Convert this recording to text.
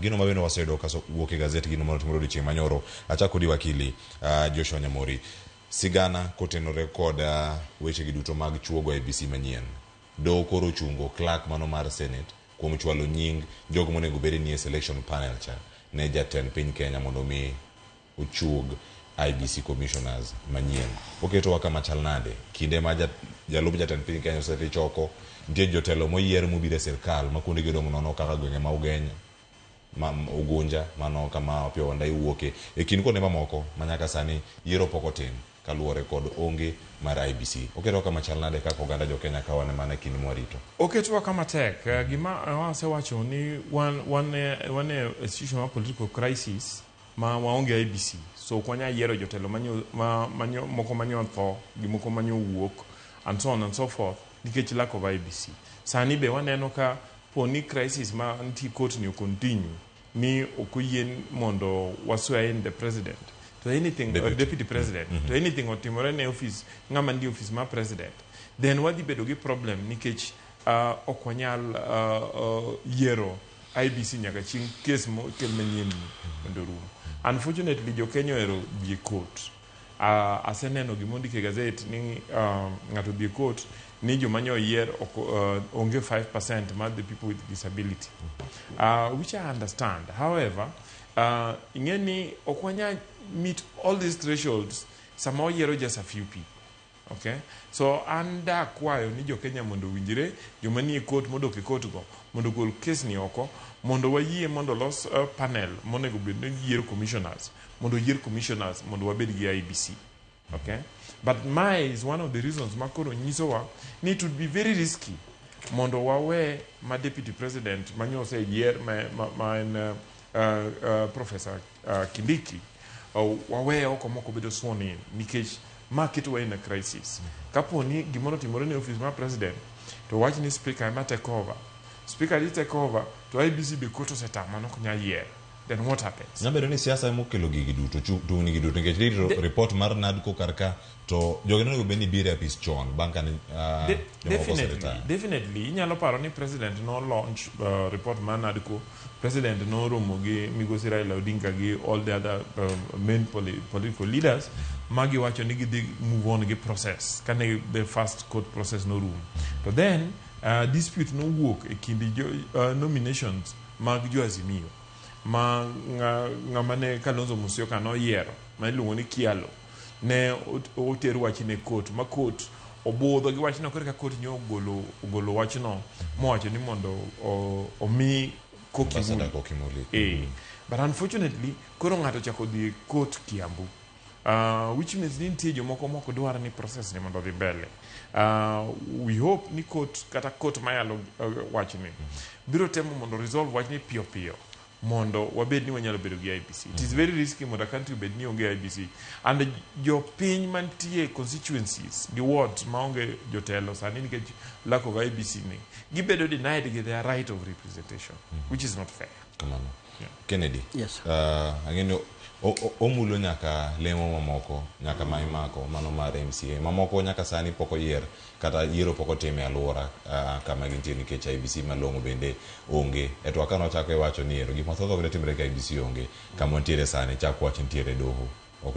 Gino ma bende waseyudo ka wuok e gazet gino mane otimore odiochieng' manyoro. Achako kodi wakili Joshua Nyamori. Sigana kotenore kod weche gi duto mag chuogo IEBC manyien. Doho koro ochungo clerk mano mar Senate kuom chwalo nying jogo monego bed ni e selection panel cha ne jatend piny Kenya mondo mi ochuog IEBC commissioners manyien. Oketowa kama chal nade? Kinde ma jalup jatend piny Kenya osedhi choko, nitie jotelo moyier mobiro e sirkal ma kuondegi odong' nono kaka gwenge ma Ugenya, ma Ugunja, mano kama Opiyo Wandayi wuoke, e kind kuonde mamoko ma nyaka sani yiero pok otim kaluwore kod onge mar IEBC. Oketowa kama chal nade kaka oganda jo Kenya ka wan mana e kinde mwarito? Oketowa kama tek. Gima wasewacho ni wan, wan, wan e situation mar political crisis ma waonge IEBC. So ok wanyal yiero jotelo manyo, ma, manyo, moko manyo otho gi moko manyo wuok and so on and so forth nikech lack of IEBC. Sani be waneno ka po ni crisis ma nitie court ni continue ni ok oyie mondo wa swear in the president to anything Deputy. Deputy president to anything otimore ne office ng'ama nitie office mar president, then wadhi bedo gi problem nikech ok wanyal yiero IEBC nyaka chieng' case mokel manyien ni mondo orum. Unfortunately, jo Kenya ohero dhi e court. Aseneno gima ondik e gazet ni ng'ato odhi e court ni joma nyo oyier ok onge 5% mar the people with disability, which I understand. However, ing'e ni ok wanyal meet all these thresholds sama wayiero just a few people. Okay? So an da kwayo ni jo Kenya mondo owinjre, joma nie court modok e court go mondo ogol case ni oko mondo wayie mondo los panel monego bed ni yiero commissioners, mondo oyier commissioners mondo wabed gi IEBC. Okay? But mae is one of the reasons ma koro nyisowa ni it would be very risky mondo wawe ma deputy president manyo oseyier ma en Professor Kindiki waweye oko mok obedo sworn in nikech ma ketowa in a crisis. Kapo ni gimoro otimore ne office mar president to wach ni speaker ema take over, speaker dhi take over to IEBC be court osetamo nok nyal yier, then what happens? Nyalo bedo ni siasa ema okelo gigi duto, tungni gi duto nikech rito report mar NADCO kar ka to jogi nonego bed ni biro e apis chon bang' kane jomoko Definitely, oseretire. Definitely. Inyalo paro ni president no launch report mar NADCO, president noromo gi migosi Raila Odinga gi all the other main political leaders ma giwacho ni gidhi move on gi process kane the first court process norumo. To then dispute nowuok e kind jo, nominations mag jo Azimio ma ng'ama ne Kalonzo Musyoka noyiero ma iluongo ni Kialo ne oter wachne e court ma court obudho gi wachno. Koro ka court nyo ogolo wachno mowacho ni mondo omi Koki Ambassador Muli. Koki Muli. But unfortunately koro ng'ato ochako dhi e court Kiambu, which means ni nitie jomoko mok dwar ni process ni mondo odhi mbele. We hope ni court kata court mayalo wachni biro temo mondo resolve wachni piyo piyo mondo wabed ni wanyalo bedo gi IEBC. It is very risky mondo a country obed ni onge IEBC. And jopiny mantie constituencies gi wards maonge jotelo sani nikech lack of IEBC ni gibedo denied gi their right of representation, which is not fair. Kamano. Yeah. Kennedy. Yes. Ang'e ni omulo nyaka lemo mamoko, nyaka ma imako mano mar MCA mamoko nyaka sani pok oyier kata yiero pok otim e alwora kama gintie nikech IEBC malong'o bende onge. E twak kane wachako iwacho ni ero gik mathoth ok detimre ka IEBC onge. Kama wantiere sani chak wach nitiere e doho.